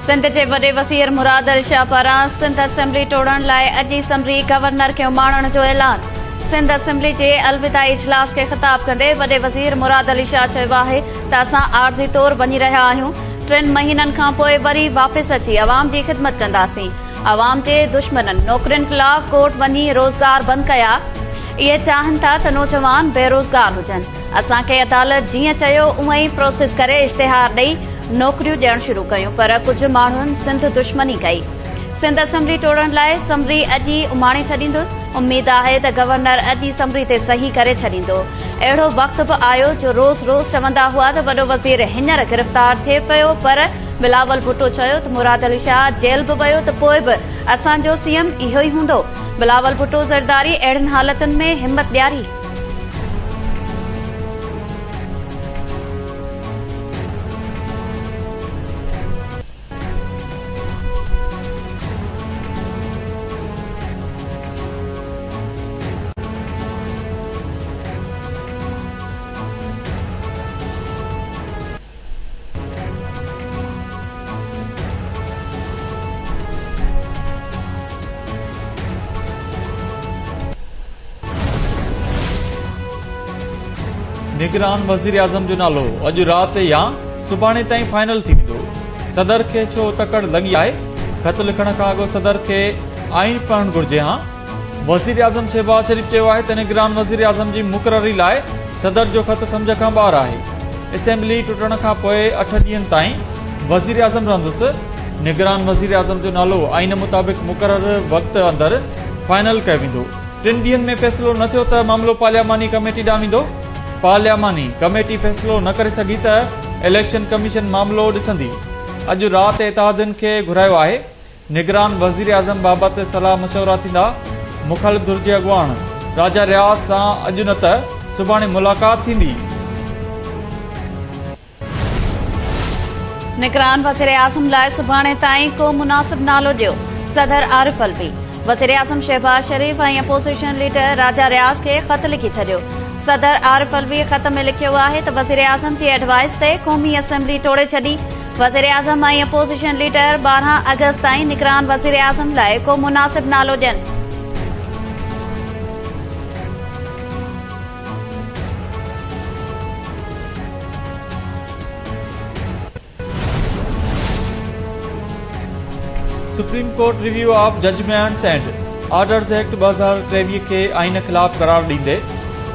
سنڌ جي وڏي وزير مراد علي شاهه پاران سنڌ اسيمبلي ٽوڙڻ لاء اڄ ئي سمري گورنر کي اماڻڻ جو اعلان. سنڌ اسيمبلي جي الوداعي اجلاس کي خطاب ڪندي وڏي وزير مراد علي شاهه چيو آهي ته اسان عارضي طور وڃي رهيا آهيون، ٽن مهينن کانپوء وري واپس اچي عوام جي خدمت ڪنداسين. عوام جي دشمنن نوڪرين خلاف ڪورٽ وڃي روزگار بند ڪيا، اهي چاهن ٿا ته نوجوان بيروزگار هجن، اسان کي عدالت جيئن چيو اونئن ئي پروسيس ڪري اشتهار ڏئي نوڪريون ڏيڻ شروع ڪيون پر ڪجهه ماڻهن سنڌ دشمني ڪئي. سنڌ اسيمبلي ٽوڙڻ لاء سمري اڄ ئي اماڻي ڇڏيندس، اميد آهي ته گورنر اڄ ئي سمري تي صحيح ڪري ڇڏيندو. اهڙو وقت به آيو جو روز روز چوندا هئا ته وڏو وزير هينئر گرفتار ٿئي پيو پر بلاول ڀٽو چيو ته مراد علي شاهه جيل به ويو ته پوء به اسان جو سي ايم اهو ئي هوندو. بلاول ڀٽو زرداري اهڙين حالتن ۾ همت ڏياري. نگران وزيراعظم جو نالو اڄ رات يا سڀاڻي تائين فائنل ٿي ويندو، صدر کي ڇو تڪڙ لڳي آهي، خط لکڻ کان اڳ صدر کي آئين پڙهڻ گهرجي ها. وزيراعظم شهباز شريف چيو آهي ته نگران وزيراعظم جي مقرري لاء صدر جو خط سمجهه کان ٻاهر آهي، اسيمبلي ٽٽڻ کان پوء اٺ ڏينهن تائين وزيراعظم رهندس، نگران وزيراعظم جو نالو آئين مطابق مقرر وقت اندر فائنل ڪيو ويندو، ٽن ڏينهن ۾ فيصلو نه ٿيو ته معاملو پارلياماني ڪميٽي ڏانهن ويندو، پارلياماني ڪميٽي فيصلو نه ڪري سگهي ته اليڪشن ڪميشن معاملو ڏسندي، اڄ رات اتحادين کي گهرايو آهي. نگران وزيراعظم بابت صلاح مشورا ٿيندا، مخالف ڌر جي اڳواڻ راجا رياض سان اڄ نه ته سڀاڻي ملاقات ٿيندي. نگران وزيراعظم لاء سڀاڻي تائين ڪو مناسب نالو ڏيو، صدر عارف علوي وزيراعظم Shehbaz Sharif ۽ opposition leader Raja Riaz کي خط لکي ڇڏيو. صدر عارف علوي خط ۾ لکيو آهي ته وزيراعظم جي ايڊوائس تي قومي اسيمبلي ٽوڙي ڇڏي، وزيراعظم ۽ اپوزيشن ليڊر 12 آگسٽ تائين نگران وزيراعظم لاء ڪو مناسب نالو ڏين. Supreme court review of judgments and orders act 2023 کي آئين خلاف قرار ڏيندي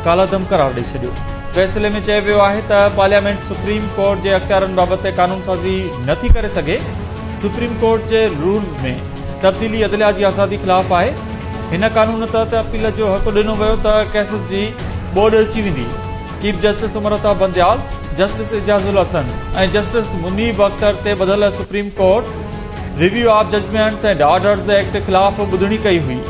ڪالعدم قرار ڏئي ڇڏيو. فيصلي ۾ چيو ويو آهي ته پارليامينٽ سپريم ڪورٽ جي اختيارن بابت قانونسازي نٿي ڪري سگهي، سپريم ڪورٽ جي رولز ۾ تبديلي عدليا جي آزادي خلاف آهي، هن قانون تحت اپيل جو حق ڏنو ويو ته ڪيسز جي ٻوڏ اچي ويندي. Chief justice Umar Ata Bandial, justice Ijaz ul Ahsan ۽ justice Munib Akhtar تي ٻڌل supreme court review of judgments and orders act خلاف ٻڌڻي ڪئي هئي.